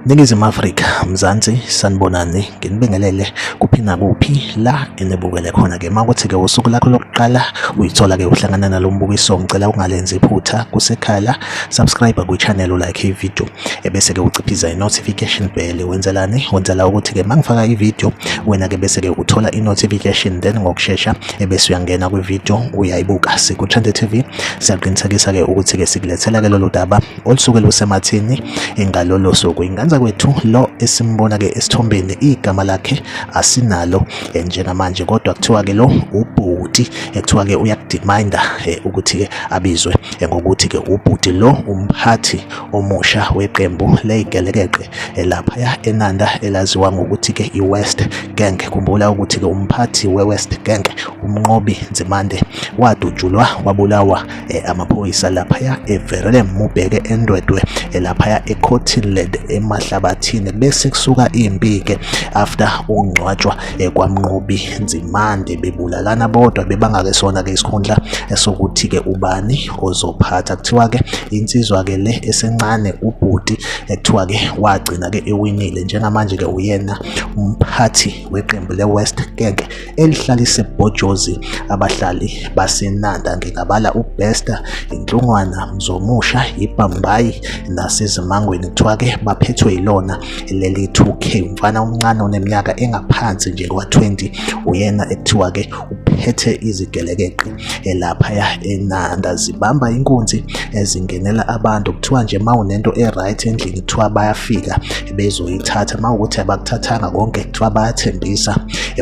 Ningizimu Afrika, Mzansi, sanibonani, nginibingelele kuphi nakuphi la enibukele khona-ke. Uma kuthi-ke usuku lakho lokuqala uyithola-ke uhlangana nalo mbukiso, ngicela ungalenzi iphutha kusekhaya la, subscribe kwi-channel, ulike i-video, ebese-ke uciphiza i-notification bell. Wenzelani? Wenzela ukuthi-ke uma ngifaka i-video, wena-ke bese-ke uthola i-notification, then ngokushesha ebese uyangena kwi-video uyayibuka. Siku-Trend TV siyaqinisekisa-ke ukuthi-ke sikulethela-ke lolu daba olusuke lusemathini ngalolo suku. Inganza kwethu lo esimbona-ke esithombeni igama lakhe asinalo njengamanje, kodwa kuthiwa-ke lo ubhuti, kuthiwa-ke uyakudiminda ukuthi-ke abizwe ngokuthi-ke ubhuti lo umphathi omusha weqembu ley'gelekeqe laphaya eNanda elaziwa ngokuthi-ke i-West Gang. Khumbula ukuthi-ke umphathi we-West Gang uMnqobi Nzimande wadutshulwa wabulawa amaphoyisa laphaya eVerelem Mubheke eNdwedwe laphaya eCottonland eMahlabathini, bese kusuka impi-ke after ukungcwatshwa kwaMnqobi Nzimande, bebulalana bodwa bebangake sona-ke isikhundla sokuthi-ke ubani ozophatha. Kuthiwa-ke insizwa-ke le esencane ubhuti ekuthiwa-ke wagcina-ke ewinile, njengamanje-ke uyena umphathi weqembu le-West Gang elihlalise bhojozi abahlali baseNanda. Ngingabala uBester, Inhlungwana, Mzomusha, iBhambayi naseZimangweni. Kuthiwa-ke baphethwe yilona leli 2K, umfana omncane oneminyaka engaphansi nje kwa-20, uyena ekuthiwa-ke uphethe izigelekeqe laphaya eNanda, zibamba inkunzi ezingenela abantu. Kuthiwa nje uma unento e-right endlini kuthiwa bayafika bezoyithatha, uma ukuthi abakuthathanga konke kuthiwa bayathembisa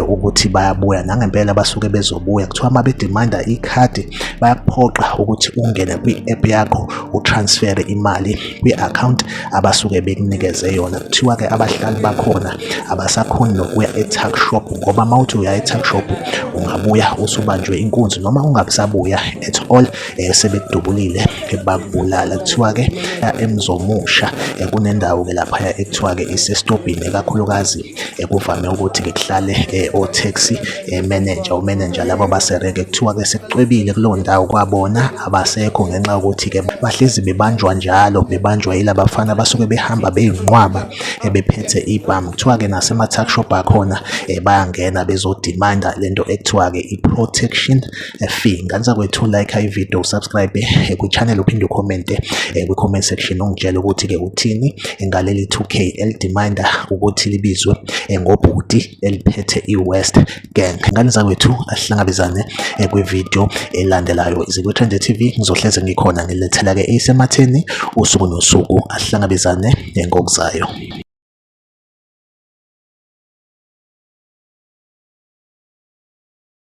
ukuthi bayabuya, nangempela basuke bezobuya. Kuthiwa uma bedimanda ikhadi bayakuphoqa ukuthi ungene kwi-app yakho utransfere imali kwi-account abasuke bekunikeze yona. Kuthiwa-ke abahlali bakhona abasakhoni nokuya e-tuck shop, ngoba uma uthi uya e-tuck shop ungabuya usubanjwe inkunzi noma ungabisabuya at all, sebekudubulile bakubulala. Kuthiwa-ke eMzomusha kunendawo-ke laphaya ekuthiwa-ke isesitobhini, ikakhulukazi kuvame ukuthi-ke kuhlale o-taxi manager, o-manager laba baserenke. Kuthiwa-ke sekucwebile kuleyo ndawo kwabona abasekho ngenxa yokuthi-ke bahlezi bebanjwa njalo, bebanjwa yilabafana basuke behamba beyinqwaba bephethe ibhamu. Kuthiwa-ke nasema-tuck shop akhona bayangena bezodimanda lento ekuthiwa-ke i-protection fee. Ngane zakwethu, like i-video, subscribe kwi-channel, uphinde ukhomente kwi-comment section ungitshele ukuthi-ke uthini ngaleli 2K elidimanda ukuthi libizwe ngobhuti eliphethe i-West Gang. Ngane zakwethu, asihlangabezane kwi-video elandelayo. Izikwi-Trend TV, ngizohleze ngikhona ngilethela-ke esematheni usuku nosuku. Asihlangabezane ngokuzayo.